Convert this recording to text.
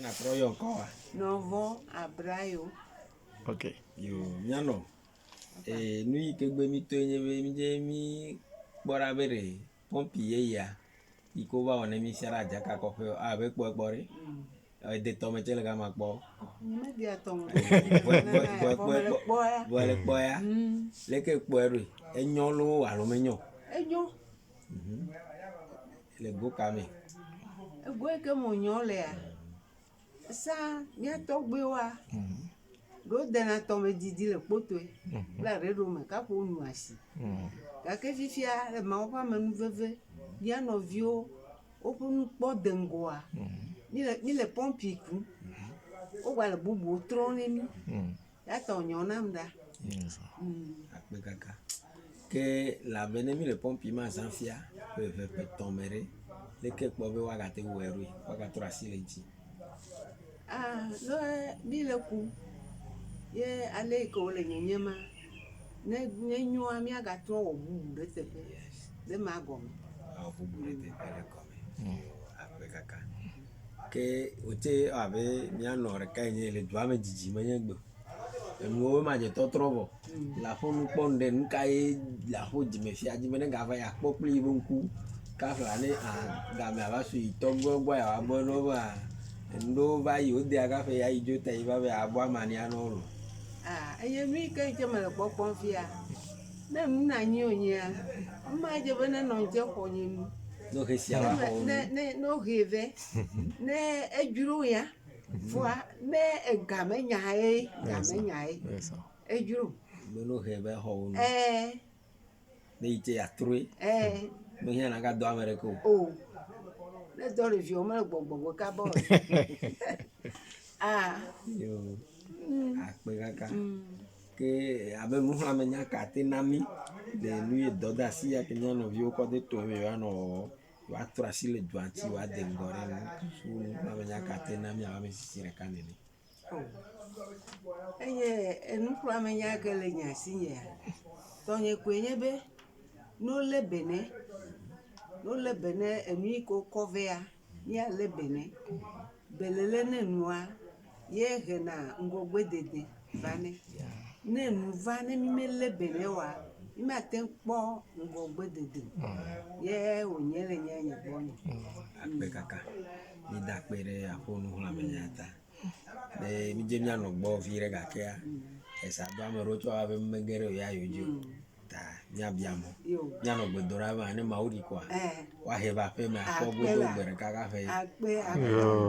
Natrɔ yɔ ŋkɔ wa. Nɔvɔ Abrayo. Ok. Yo, míanɔ. Ee, nu yi ke gbe mi toe nye be mi dze mi kpɔ ɖa be ɖe pɔmpi yeyea yi ke wova wɔ ne mi sia ɖe Adzaka kɔƒe abe kpɔe kpɔ ɖe. Ede tɔme tse le gama kpɔ. Nyemedea tɔme o. Vɔ vɔ vɔ Vɔ mele kpɔ ya. vɔ le kpɔ ya. Leke kpɔe ɖoe? Enyo loo alo menyo? Enyo. Le go ka me? Ego yi ke me wònyo lea, sa mía tɔgbuiwoa, ɖewo dena tɔme didi le kpotoe kple aɖeɖo me kaƒo wonu asi. Gake fifia le Mawu ƒe amenuveve, mía nɔviwo woƒe nukpɔ de ŋgɔa, míle míle pɔmpi kum. Wogale bubuwo trɔm ne mí. Ya ta wònyo nam ɖa. Akpe kaka. Ke le abe ne mi le pɔmpi ma zã fia ƒe eve ƒe etɔ̃ me ɖe, leke kpɔ be woagate ŋu wɔe ɖoe? Woagatrɔ asi le eŋuti. Ah, ne míle kum ye ale yi ke wòle nyenyema, ne ne nyoa míagatrɔ wɔ bubu ɖe teƒe ɖe ma gɔme. Awɔ bubu ɖe teƒe ɖe gɔme. Akpe kaka. Ke wòtse abe míanɔ ɖeka yi nye le dua me dzidzi menye gbe o. Enuwo ma dze tɔtrɔ vɔ. Le aƒe nu kpɔ nu ɖe nu ka ye le aƒe dzime fia dzi be ne gava yi akpɔ kple yi be ŋku kafla ne a game ava su yi tɔgbuiwo gbɔ yeava bɔ ne wo be enu ɖewo va yi wodea kaƒe ya yi dzo ta yi va be yeabɔ ama nia na wo lo. Ah, eye nu yi ke ŋtse mele kpɔkpɔm fia, ne nu na anyi wònyea, nu ma dze be nenɔ ŋtse xɔ nye nu. Ne wohe sia va xɔ wo Ne nu. ne ne wohee vɛ, ne edzro ya, vɔa ne ega menya ye, ga menya ye, edzro. Be ne wohe va xɔ wo nu. Ɛɛ. Ne yi tse yeatrɔe. Ɛɛ. Mehiã nagadɔ ame ɖeke o. O. Ne dɔ ɖeviwo mele gbɔgbɔ gbe kaba o. Ah. Yo. Akpe kaka. Ke abe nuxlɔ̃amenya ka te na mí le nu ye dɔdeasi ya ke mía nɔviwo kɔ de to me yewoanɔ wɔwɔ yewoatrɔ asi le dua ŋuti yewoade ŋgɔ ɖe nu. Susu nuxlɔ̃amenya ka te na mí abe ame tsitsi ɖeka nene. O. Eye enuxlɔ̃amenya ke le nye asi nyea, tɔnye koe nye be ne wolé be nɛ, ne wolé be ne enu yi ke wokɔ vɛa, míalé be nɛ. Belele ne nua ye hena ŋgɔgbedede vanɛ. Ne nu va ne mí melé be nɛ oa, mí mate ŋu kpɔ ŋgɔgbedede o. Ye wònye le nye nye gbɔ nye. Akpe kaka. Mída akpe ɖe aƒe nuxlɔ̃amenya ta. Be mídze míanɔ gbɔ vi ɖe gakea, esa do ame ɖewo tsɔ abe mege ɖe ya yewo dzi o. Ta míabia mɔ. Yo. Míanɔ gbe dom ɖa be ne Mawu ɖi koa, Ɛɛ. woahe va aƒe me akpɔ Akpe godo la. gbe ɖeka kaƒe. Akpe akpe. Yo.